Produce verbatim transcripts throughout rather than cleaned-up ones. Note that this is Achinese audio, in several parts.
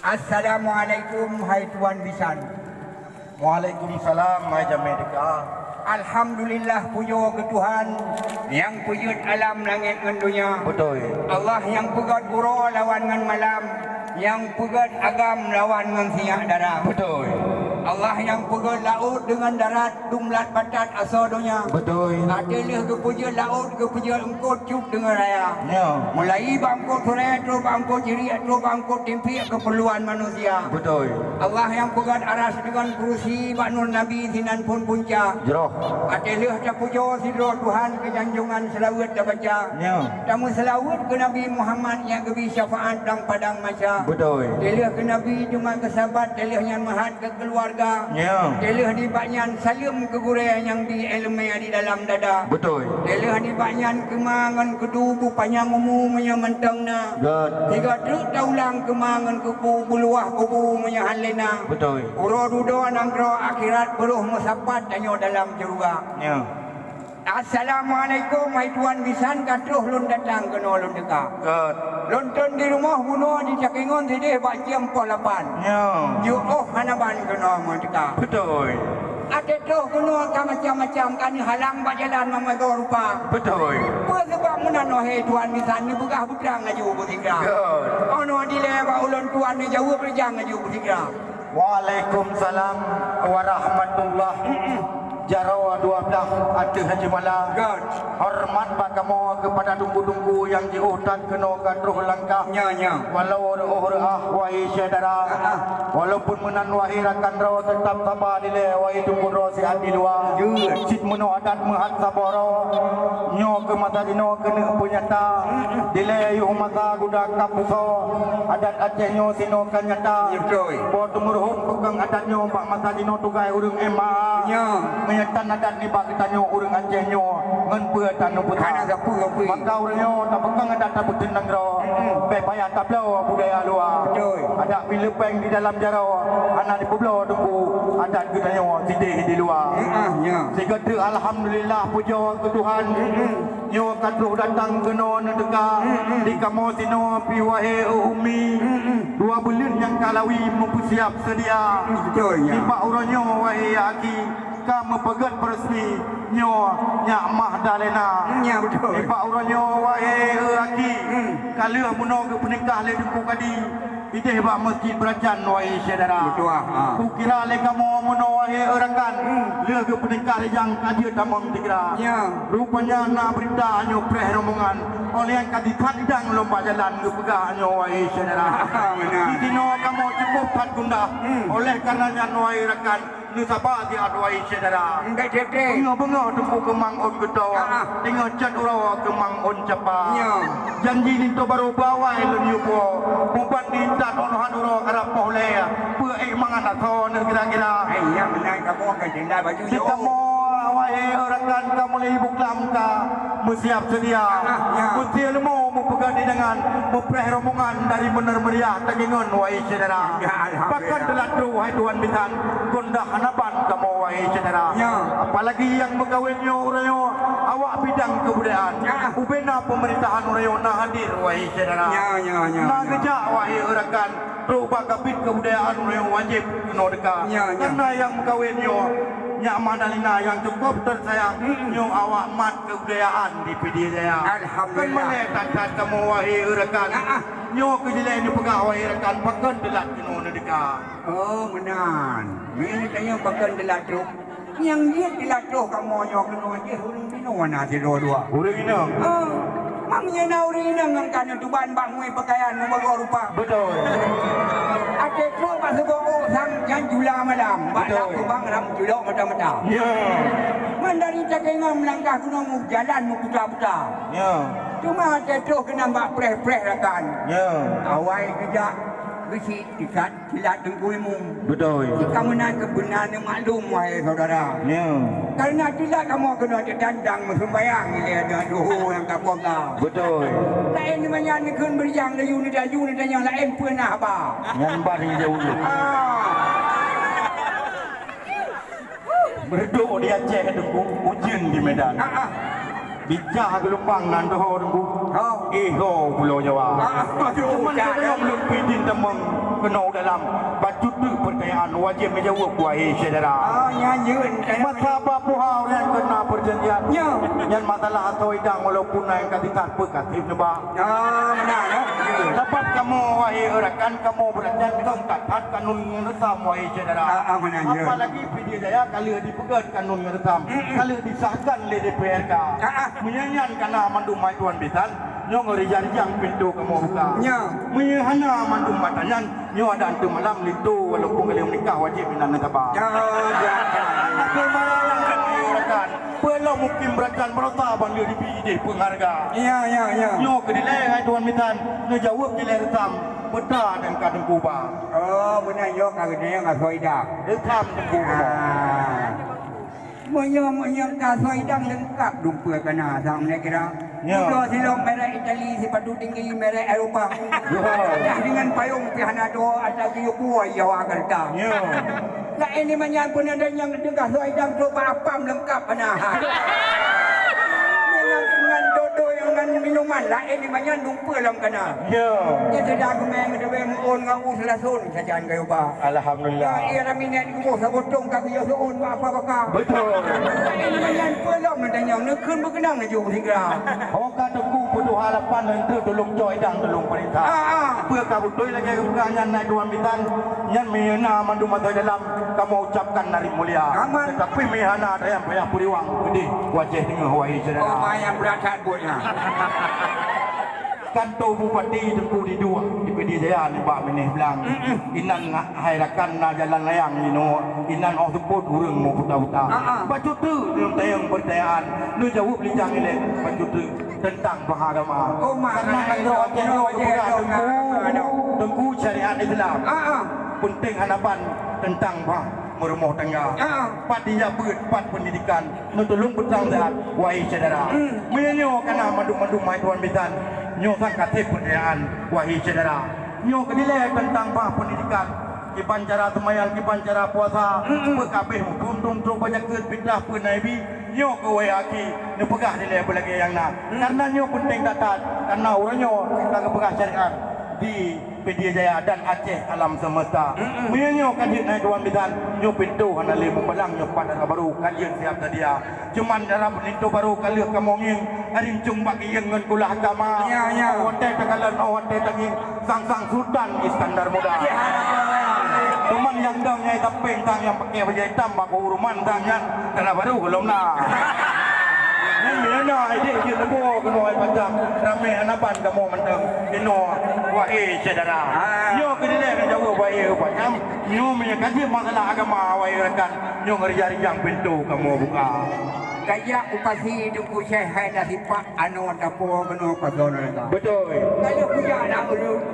Assalamualaikum, hai tuan bisan. Waalaikumsalam, hai jamé teuka. Alhamdulillah, pujoe keu Tuhan nyang peujeuet alam langét ngon donya. Beutôi. Allah nyang peugét uroe lawan ngon malam, nyang peugét agam lawan ngon sinyak dara. Beutôi. Allah nyang peugét laôt deungon darat, dumlat batat asoe donya. Beutôi. Até lheueh geupeujeuet laôt, geupeujeuet eungkôt cut deungon raya. Nyo. Mulai bak eungkôt surée, troh bak eungkôt jiriek, troh bak eungkôt timpiek keupeurluan manusia. Beutôi. Allah nyang peugét aras deungon kurusi bak nur Nabi sinan phon punca. Jroh. Até lheueh tapujoe sidroe Tuhan keu janjongan seulaweuet tabaca. Nyo. Tameuseulaweuet keu Nabi Muhammad nyang geubri syafaat lam padang mahsyar. Beutôi. Até lheueh keu Nabi teuma keu sahabat, até lheueh nyan meuhat keu keuluwarga. Nyo. Até lheueh nibak nyan saleuem keu gurée nyang bi iéleumé di dalam dada. Beutôi. Até lheueh nibak nyan keuma ngon keudu beupanyang umu meunyoe mantong na. Göt. Sigoe treuk taulang keuma ngon keubu beuluwah kubu meunyoe hán lé na. Beutôi. Uroe dudoe nanggroe akhirat beurôh meusapat tanyoe dalam syeuruga. Nyo. Assalamualaikum, hai tuan bisan, ka troh lôn datang keunoe lôn teuka. Göt. Lôn tron di rumoh bunoe di Cakengon sideh bak jeuem poh lapan. Nyo. Jiôh hana ban keunoe meuteuka. Beutôi. Até troh keunoe ka macam-macam, ka neuhalang bak jalan meumagoe rupa. Beutôi. Peue sabab meunan, wahé tuan bisan, neupeugah beutrang laju beusigra. Göt. Ono dilée bak ulôn tuan neujaweueb, reujang laju beusigra. Waalaikumsalam warahmatullah. Jaroe dua blah ateueh jeumala. Göt. Horeumat bak kamoe keupada teungku-teungku nyang jiôh that keunoe ka troh langkah. Nyo, nyo. Walau reuôh reuah, wahé syedara. Ah, ah. Walaupun meunan, wahé rakan droe, teutap saba dilée, wahé teungku droe siat di luwa. Göt. Cit meunoe adat meuhat saboh droe. Nyoe keu masa jinoe keuneuk peunyata. Mm-mm. Dilée yoh masa guda ka pusoe. Adat Aceh nyoe sinoe ka nyata. Beutôi. Po teumeuruhom peukong adat nyoe bak masa jinoe tugaih ureuëng M A. Nyo. Meunyoe tan adat nibak geutanyoe ureuëng Aceh nyoe, ngon peue tan neupeusa. Hana sapeue-peue. Maka ureuëng nyoe tapeukong adat tabeuteun nanggroe. Mm-mm. Bèk payah tabloe budaya luwa. Beutôi. Adat pih leupeng di dalam jaroe, hana jipeubloe teungku adat geutanyoe sideh di luwa. Mm-mm, nyo. Sigoe treuk alhamdulillah, pujoe keu Tuhan. Mm-mm. Nyoe ka troh datang keunoe neuteuka. Mm-mm. Di kamoe sinoe pih, wahé umi. Mm-mm. Dua buleuen nyang ka lawi meupeusiab seudia. Mm, beutôi, nyo. Nibak uroe nyoe, wahé akhi, ka meupeugét peureusmi nyoe Nyak Mahdalena. Mm, nyo, beutôi. Nibak uroe nyoe, wahé akhi, mm, ka lheueh meunoe geupeunikah lé Teungku Kadi. Idéh bak Meuseujid Beuracan, wahé syedara. Beutôi, ha. Kukira lé kamoe meunoe, wahé rakan, hmm, lheueh geupeunikah lé nyang ka jeuet tamong sigra. Ya. Rupanya na beurita nyoe preh rombongan. Óh lheueh nyan ka jithat idang lom bak jalan geupeugah nyoe, wahé syedara. Ha, meunan. Disinoe kamoe cukup that gundah. Hmm. Oleh karena nyan, wahé rakan, Neusaba siat, wahé syedara. Bèk teuntèe. Beungoh-beungoh teungku keumang ôn geuto. Ah, ah. Teungoh cot uroe keumang ôn capa. Nyo. Janji linto barô bak awai lôn yue po. Mubat di intat ôn hat uroe karab poh lhèe. Peue ék mangat asoe neuh kira-kira. Hai, nyang meunan kamoe ka jenda baju jôh. Di kamoe, wahé rakan, ka mulai buklam ka. Meusiap seudia. Ah, ya. Meusiap leumo meupeugah di dangan, meupreh rombongan dari Beuneurmeriah Takengon, wahé syedara. Ya, alhamdulillah. Pakon teulat troh, hai tuan bisan, gundah hana ban kamoe, wahé syedara. Ya. Apalagi nyang meukawen nyoe uroe nyoe, awak bidang keubudayaan. Ya. Ubena peumerintahan uroe nyoe na hadir, wahé syedara. Ya, ya, ya, ya. Na geujak, wahé rakan, trok bak Kabid Keubudayaan uroe nyoe wajéb keunoe teuka. Ya, ya. Karena nyang meukawen nyoe, Nyak Madalina nyang cukup teusayang, mm-mm, nyoe awak mat keubudayaan di Pidie Jaya. Alhamdulillah. Kan malèe that-that kamoe, wahé rakan. Ah, ah. Nyoe keuh jilèe neupeugah, wahé rakan, pakon teulat keunoe neuteuka. Oh, meunan. Meunyoe tanyoe pakon teulat troh. Nyang jeuet teulat troh kamoe nyoe keunoe jih ureueng binoe na sidroe dua. Ureueng inong? Ah. Mak meunyoe na ureueng inong ngon ka neutuban bak ngui peukayan meubagoe rupa. Beutôi. Até trok bak sigoe ôk sang nyan jula malam, bak, beutôi, lam lubang rham culok mata-mata. Ya. Man dari Takengon meulangkah gunong meujalan meuputa-puta. Ya. Teuma até troh keunan bak preh-preh rakan. Ya. Awai geujak geusit dikat Teulat Teungku Imum. Beutôi. Jika meunan keuh beuna neumaklum, wahé syedara. Ya. Karena teulat kamoe keunoe teudandang meuseumbayang ilèe nyoe duhô nyang ka peugah. Beutôi. Laén nibak nyan neukheun beurijang laju neudaju neutanyong laén peue na haba. Nyan ban jijaweueb. Ah. Meureudok di Aceh, Teungku, ujeuen di Medan. Ah, ah. Bicah geulumbang nan doho, Teungku. Ha. Iho Pulo Jawa. Ah, ah. Cuman kadang lôn peuidin tamong. Keunoe dalam bacut teuk peurtanyaan wajéb meujaweueb, wahé syedara. Ah, nyan jeuet. Masa bak puha ureueng keuna peurjanjian. Ya. Nyan masalah asoe idang walaupun na nyang ka dikat peukat treb neuba. Ah, meunan, ya. Sabab kamoe, wahé rakan, kamoe beurajan teuka that kanun ngon reusam, wahé syedara. Ah, ah, meunan, ya. Apalagi Pidie Jaya ka lheueh dipeugét kanun ngon reusam. Mm-mm. Ka lheueh disahkan lé D P R K. Ah, ah. Meunyoe nyan ka na mandum hai tuan bisan, nyoe ngon rijang-rijang pintoe kamoe buka. Ya. Meunyoe hana mandum mata nyan, nyoe adat teumalam linto walaupun ka lheueh meunikah wajéb inan na saba. Ya, ya, ya. Akhé maya nyang kami rakan. Peue lom mukim rakan meurasa ban lheueh dibi idéh peungharga. Ya, ya, ya. Nyoe keu dilèe hai tuan bisan, neujaweueb dilèe reusam, peue ta dan ka teungku ba. Oh, beuna nyoe ka geuneuk asoe idang. Reusam teungku ba. Ah. Meunyoe, meunyoe ka asoe idang leungkap dumpeue ka na, sang meunyoe kira. Ya. Ulo silop merek Itali, sipatu tinggi merek Eropa. Ya. Dah dengan payong pih hana dua, ata geuyue puwoe Jawa Jakarta. Ya. Laén nibak nyan pun ada nyang teuka asoe idang trok bak apam leungkap ka na. Dengan, dengan dodoi, dengan minuman, laén nibak nyan dumpeue lom ka na. Ya. Nyan sedang geumeng, geumeng meu'ôn ngon u seulason sajan ka yue ba. Alhamdulillah. Ya, iya, rami nyan geuboh sabotong ka geuyue seu'ôn bak apa baka. Betul. Nyan peue lom neutanyong, neukheun beukeunong laju sigra. Oh, ka teungku peutuha lapan lôn treuk tulông cok idang tulông peurintah. Ah, ah. Peue ka beutôi lagèe geupeugah nyan, hai tuan bisan, nyan meunyoe na mandum asoe dalam kamoe ucapkan narit mulia. Aman. Teutapi meunyoe hana, tayang payah peuriwang keudeh wajéh teungoh, wahé syedara. Oh, ma nyang brat that buet nyan. Kanto bupati teungku diduek di Pidie Jaya nibak binéh blang. Mm-mm. Inan nga-, hai rakan na jalan layang inoe, inan 'oh seupôt ureueng meuputa-puta. Ah, ah. Bacut teuk lôn tanyong peurtanyaan, neujaweueb lijang ilèe bacut teuk teuntang bah agama. Oh, ma, karena nanggroe Aceh nyoe geupeugah teungku, teungku syariat Islam. Ah, ah. Peunteng hana ban teuntang bah meurumoh tangga. Ah. Pat dijak beuet, pat peundidikan, neutulông peutrang seuhat, wahé syedara. Hmm. Meunyoe nyoe ka na mandum-mandum hai tuan bisan, nyoe sang ka sép peurtanyaan, wahé syedara. Nyoe keu dilèe teuntang bah peundidikan, kiban cara seumayang, kiban cara puasa, hmm, peue ka abéh muphom trok bak jakeuet fitrah peue na ibi, nyoe keu wahé akhi, neupeugah dilèe beulagèe nyang na. Hmm. Karena nyoe peunteng that-that, karena uroe nyoe ka geupeugah syariat di Pidie Jaya dan Aceh alam semesta. Mm-mm. Meunyoe nyoe ka jeuet hai tuan bisan, nyoe pintoe hana lé meupalang, nyoe pat dara barô ka jeuet siap sadia. Cuman dalam pintoe barô ka lheueh kamoe ngieng, rincong bak geuieng ngon kulah agama. Ya, ya. Oh watèe takalon, oh watèe tangieng, sang-sang Sultan Iskandar Muda. Ya. Cuman nyang dong nyang sampéng sang nyang pakai bajèe itam bak keuhuruman sang nyan dara barô gohlom na. Nyan meunyoe na idéh jeuet leumo keunoe ai pacam, ramé hana ban kamoe mantong inoe, wahé syedara. Ah. Nyoe keu dilèe neujaweueb wahé pacam, nyoe meunyoe ka jeuet masalah agama wahé rakan, nyoe ngon rijang-rijang pintoe kamoe buka. Kajak u pasi Teungku Syekh hai tasipak anoe tapo keunoe pasoe nangka. Beutôi. Kalau kujak lam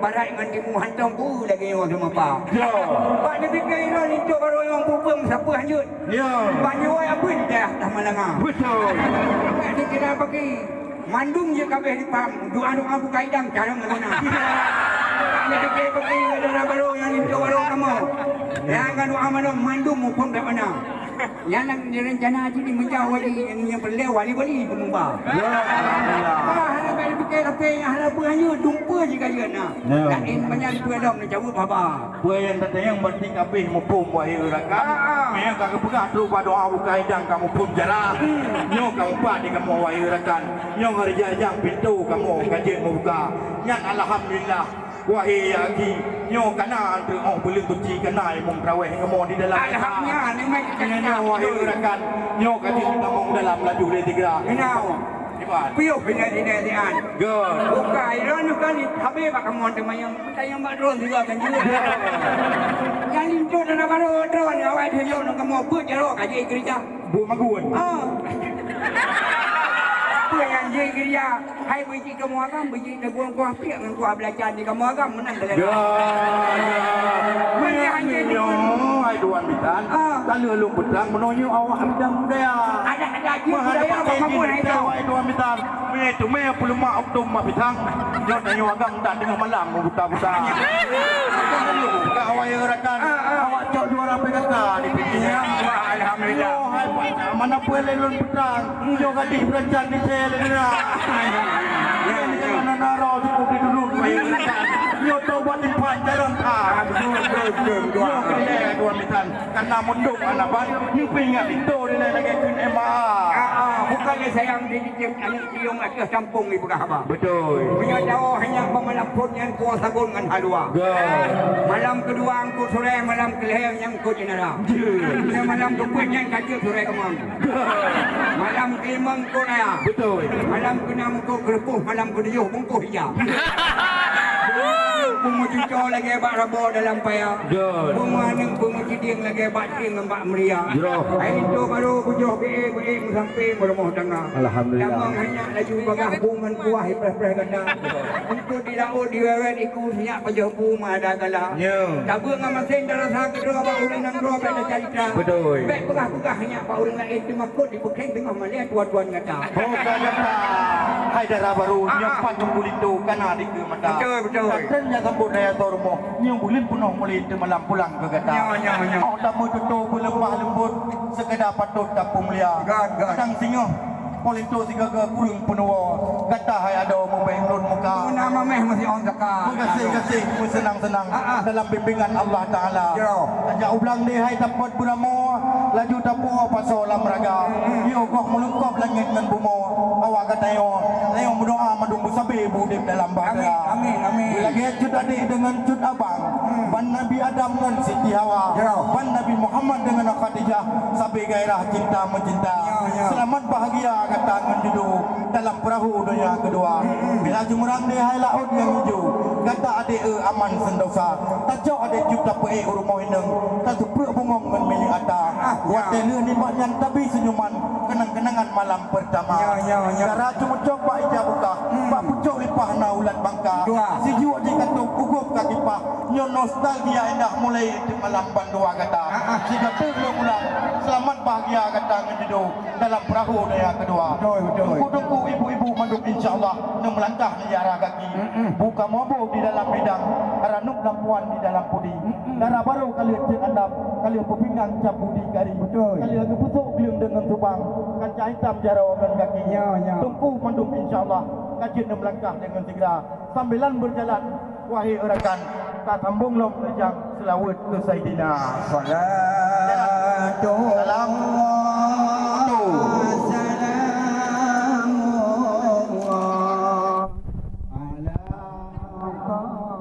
barat ngon timu hantom bu lagèe nyoe seumapa. Ya. Bak neupike inoe linto barô nyang peupeue sapeue hanjeuet. Ya. Banyoe abeuet di daerah Tamalanga. Betul. Bak dikira bagi mandum je kabeh dipam. Doa-doa buka idang carong guna. Ya. Bak neupike bagi dara barô nyang linto barô kamoe. Ya. Nyang ka doa malam mandum muphom dak mana. Nyang na direncana jih di meunyoe wali nyang peureulèe wali-wali peumuba. Ya, alhamdulillah. Ah, hana bèk dipike lapèe nyang hana peue hanyut dumpeue jih ka jeuet na. Ya. Laén banyak peue lom neucabut haba. Peue nyang tatanyong berarti kabeh muphom wahé rakan. Ah, ah. Meunyoe ka geupeugah trok bak doa buka idang ka muphom cara. Hmm. Nyoe ka mupat di kamoe wahé rakan. Nyoe ngon rijang-rijang pintoe kamoe ka jeuet meubuka. Nyan alhamdulillah. Wahé akhi, nyoe ka na anteuk 'oh buleuen suci ka na imum traweh kamoe di dalam. Alhamdulillah, nikmat kita. Nyoe wahé rakan, nyoe ka jeuet tamong dalam laju lé tiga. Kenal. Iban. Piôh bina dina di an. Good. Buka iron kan habis bak kamoe teuma nyang tayang bak drone juga kan juga. Good. Yang linto dana baru drone awak dia jauh nak kamoe buat jarak aja gereja. Buet magun. Ah. Peue nyang jeuet geuriya? Hai beujeuet kamoe agam, beujeuet teugong kuah piek ngon kuah beulacan di kamoe agam meunan bela. Ya, ya. Meunyoe hai tuan bisan, ah, ka lheueh lôn peutrang meunoe nyoe awak bidang budaya. Ada, ada jih budaya bak kampung hai tu. Hai tuan bisan. Mé teumé peuleumah oktom mak pisang. Nyoe tanyoe agam dan teungoh malam meubuta-buta. Ka awai rakan, ah, ah, awak cok juara P K K di P K K. Ya, alhamdulillah. Nyoe hai Pak, mana peue lé lôn peutang? Nyoe gadih beurancang di sel. Ya, ya, ya. Nyoe naro cukup di dulu, wahai rakan. Nyoe tobat ipan jalan that. Ah, betul, betul, betul, betul. Nyoe keuneuk tuan bisan. Karena mundok anak ban, nyoe peuingat itu dilèe lagèe kheun M A. Ah, ah, bukan lé sayang di cicém aneuk ciong ateueh campong ipeugah haba. Betul. Meunyoe jaweuh hanya peumalam phon nyan kuasa gon ngon halua. Betul. Malam keudua eungkôt surèe, malam keulhèe nyang eungkôt jeunara. Jeuet. Meunyoe malam keupeuet nyan ka jeuet surèe keumang. Malam keulimong eungkôt raya. Betul. Malam keunam eungkôt keureupôh, malam keutujoh bungkôh ija. Beumeucuco lagèe bak rabo dalam paya. Betul. Beumeuaneuk beumeucidieng lagèe bak cieng ngon bak meuria. Jroh. Hai linto barô bujôh beuék-beuék meusampé meurumoh tangga. Alhamdulillah. Tamong hanya laju bagaih bu ngon kuah ipreh-preh gata. Eungkôt di laôt diwèwèt iku sinyak pajoh bu meuada gala. Ya. Tabeuet ngon masen tarasa keudroe bak ureueng nyang droe bèk tacalitra. Betul. Bèk peugah-peugah nyak bak ureueng laén teumakot dipeukheng teungoh malèe tuan-tuan gata. Oh, ka gata. Hai dara barô, ah, nyoe ah, pat teungku linto kana dikeue mata. Betul, betul. Ka trön nyak sambot dayah soe rumoh, nyoe buleuen peunoh mulai teumalam pulang keu gata. Nyoe, nyoe, nyoe. Oh, tameututoe beuleumah leumbot, seukeda patôt tapeumulia. Gèt, gèt. Kadang singoh Po linto sigaga kureueng peunuwoe, gata hai adoe mubèk lôn muka. Guna mamèh meusiôn saka. Meugaséh-gaséh, meuseunang-seunang, ah, ah, dalam bimbingan Allah Taala. Yo. Tajak u blang deh hai tapot beuramoe, laju tapuwoe pasoe lam raga. Hmm. Yo goh meulungkop langèt ngon bumoe, awak geutanyoe, tanyoe meudoa mandum beusabe beu udép dalam bahtera. Amin, amin, amin. Lagèe cut adék deungon cut abang, hmm, ban Nabi Adam ngon Siti Hawa, yo, ban Nabi Muhammad deungon Khadijah, sabe gairah cinta meucinta. Yo, yo. Seulamat bahgia gata ngon judo dalam peurahô donya keudua. Mm-mm. Bila jeumeurang di hai laôt nyang ijo, gata adék eu aman sentosa. Tacok adék cut tapeuék u rumoh inong, tateupreuek bungöng ngon minyeuk ata. Ah, ya. Watèe lheueh nibak nyan tabi seunyuman, keunang-keunangan malam peurtama. Ya, ya, ya. Dara cumucok bak ija bukah, hmm, bak pucok lipah na ulat bangka. Dua. Sijuek jikatôb u gob ka kipah, nyoe nostalgia indah mulai teuk malam bandua gata. Ah, ah. Sigoe teuk lôn ulang, seulamat bahgia gata ngon judo dalam peurahô donya keudua. Betul, betul. Teungku-teungku, ibu-ibu mandum insya Allah neumeulangkah neujarah gaki. Mm-mm. Bu kamoe bu di dalam bidang, ranub lampuan di dalam pudi. Mm-mm. Dara barô ka lheueh cit andam, ka lheueh peupinggang cap budi kari. Betul. Ka lheueh geupeusok gleueng deungon subang, kancah itam jaroe ngon gaki. Ya, ya. Teungku mandum insya Allah ka jeuet neumeulangkah deungon sigra. Sambilan beujalan, wahé rakan, tasambong lom reujang seulaweuet keu Saidina. Salatu. Salam. Salamu ala